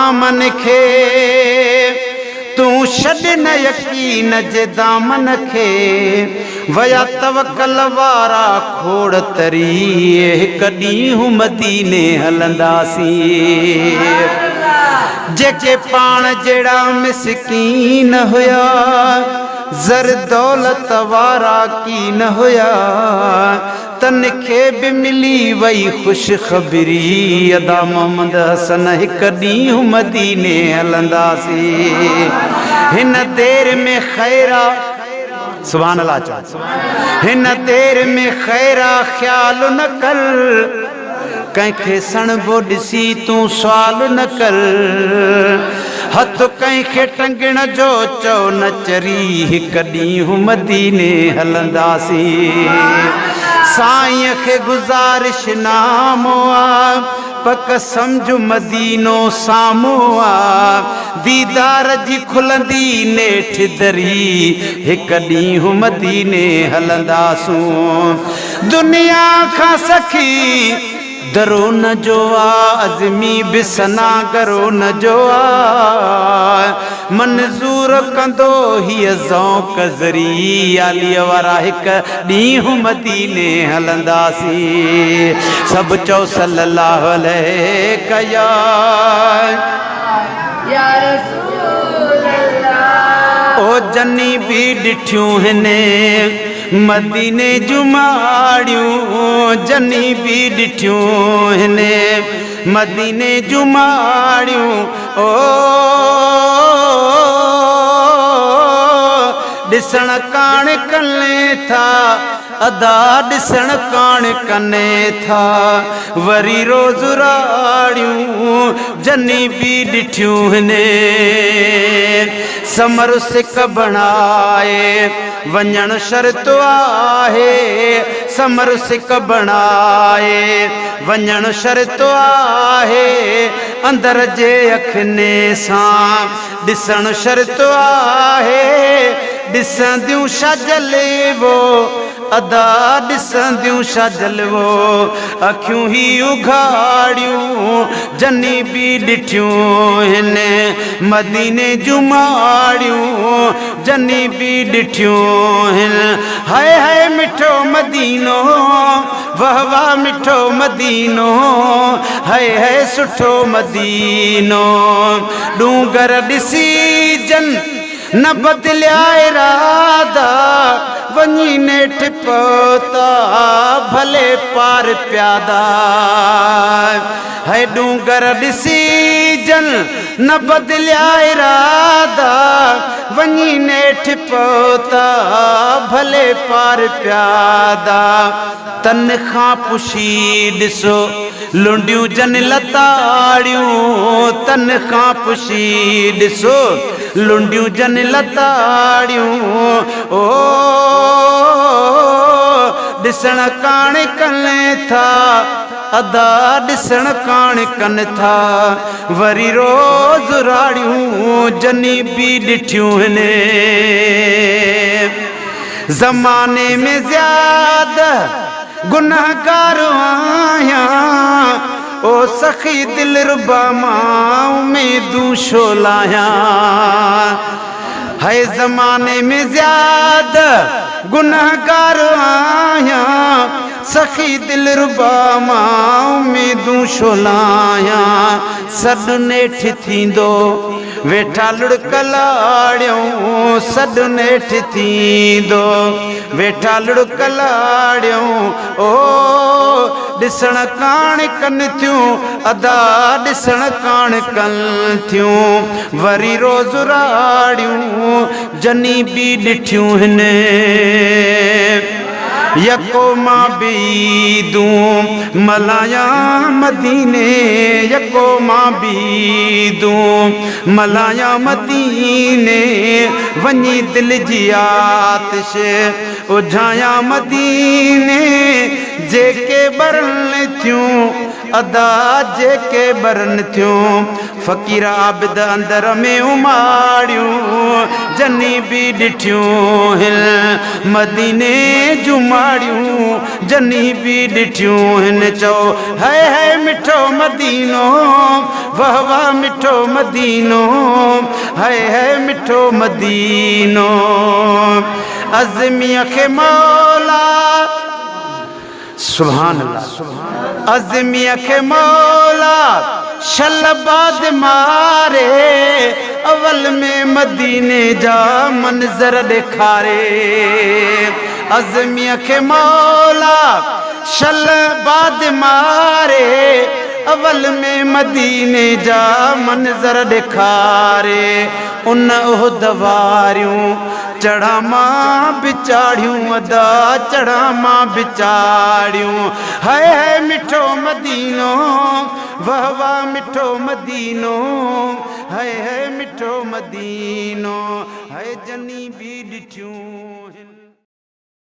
طعامن کي، تون ڇڏ نه يقين جي دامن کي، ويا توڪل وارا کوڙ تري، هڪ ڏينهن مديني هلنداسين. جيڪي پاڻ جهڙا مسڪين هيا، زر دولت وارا ڪين هيا، تن کي به ملي وئي خوشخبري، ادا محمد حسن هڪ ڏينهن مديني هلنداسين، هن دير ۾ خير آ، سبحان الله چئو، هن دير ۾ خير آ خيال نه ڪر، ڪنهن کي سڻڀو ڏسي تون سوال نه ڪر، هٿ ڪنهن کي ٽنگڻ جو چئو نه چري، هڪ ڏينهن مديني هلنداسين. سائينء کي گذارش نامو آ، پڪ سمجهه مدينو سامهون آ، ديدار جي کلندي نيٺ دري، هڪ ڏينهن مديني هلنداسون. دنيا کان سخي درو نه جو آ، عزمي به ثنا گرو نه جو آ، منظور ڪندو هيء ذوق ذري، عاليء وارا هڪ ڏينهن مديني هلنداسين، سڀ چئو صلي الله عليڪ يا. يا رسول الله. او جني به ڏٺيون هن مديني جون ماڙيون جني به ڏٺيون هن مديني جون ماڙيون او ڏسڻ ڪاڻ ڪن ٿا ادا ڏسڻ ڪاڻ ڪن ٿا وري روز راڙيون جني به ڏٺيون هن سمر سڪ بڻائي وڃڻ شرط آهي، ثمر سڪ بڻائي وڃڻ شرط آهي، اندر جي اکين سان ڏسڻ شرط آهي، ڏسنديون شا جلوو ادا ڏسنديون شا جلوو، اکيون هي اگهاڙيون جني به ڏٺيون هن مديني جون ماڙيون. جني به ڏٺيون هن. هاء هاء مٺو مدينو، وه واه مٺو مدينو، هاء هاء سٺو مدينو. ڏونگر ڏسي جن نه بدليا ارادا، وڃي نيٺ پهتا ڀلي پار پيادا. هاء ڏونگر ڏسي جن نه بدليا ارادا، وڃي نيٺ پهتا ڀلي پار پيادا. تن کان پڇي ڏسو لنڊيون جن لتاڙيون، تن کان پڇي ڏسو لنڊيون جن لتاڙيون. او ڏسڻ ڪاڻ ڪن ٿا. ادا ڏسڻ ڪاڻ ڪن ٿا وري روز راڙيون جني به ڏٺيون هن زماني ۾ زياده گنهگار آهيان او سخي دلربا مان اميدون ڇو لاهيان هي زماني ۾ زياده گنهگار آهيان سخي دلربا مان اميدون ڇو لاهيان، سڏ نيٺ ٿيندو ويٺا لڙڪ لاڙيون، سڏ نيٺ ٿيندو ويٺا لڙڪ لاڙيون، او ڏسڻ ڪاڻ ڪن ٿيون ادا ڏسڻ ڪاڻ ڪن ٿيون، وري روز راڙيون جني به ڏٺيون هن. يڪو مان به عيدون ملهايان مديني يڪو مان به عيدون ملهايان مديني وڃي دل جي آتش اجهايا مديني جيڪي ٻرن ٿيون ادا جيڪي ٻرن ٿيون فقير عابد اندر ۾ اماڙيون جني به ڏٺيون هن مديني جون ماڙيون جني به ڏٺيون هن چئو هئي هئي مٺو مدينو وه وه مٺو مدينو هئي هئي مٺو مدينو عزميء کي مولا سبحان الله عزميء کي مولا شل بعد ماري اول ۾ مديني جا منظر ڏيکاري عزميء کي مولا شل بعد ماري اول ۾ مديني جا منظر ڏيکاري ان عهد واريون چڙهان مان به چاڙهيون ادا چڙهان مان به چاڙهيون هئي هئي مٺو مدينو وه واه مٺو مدينو هئي هئي مٺو مدينو هئي جني به ڏٺيون.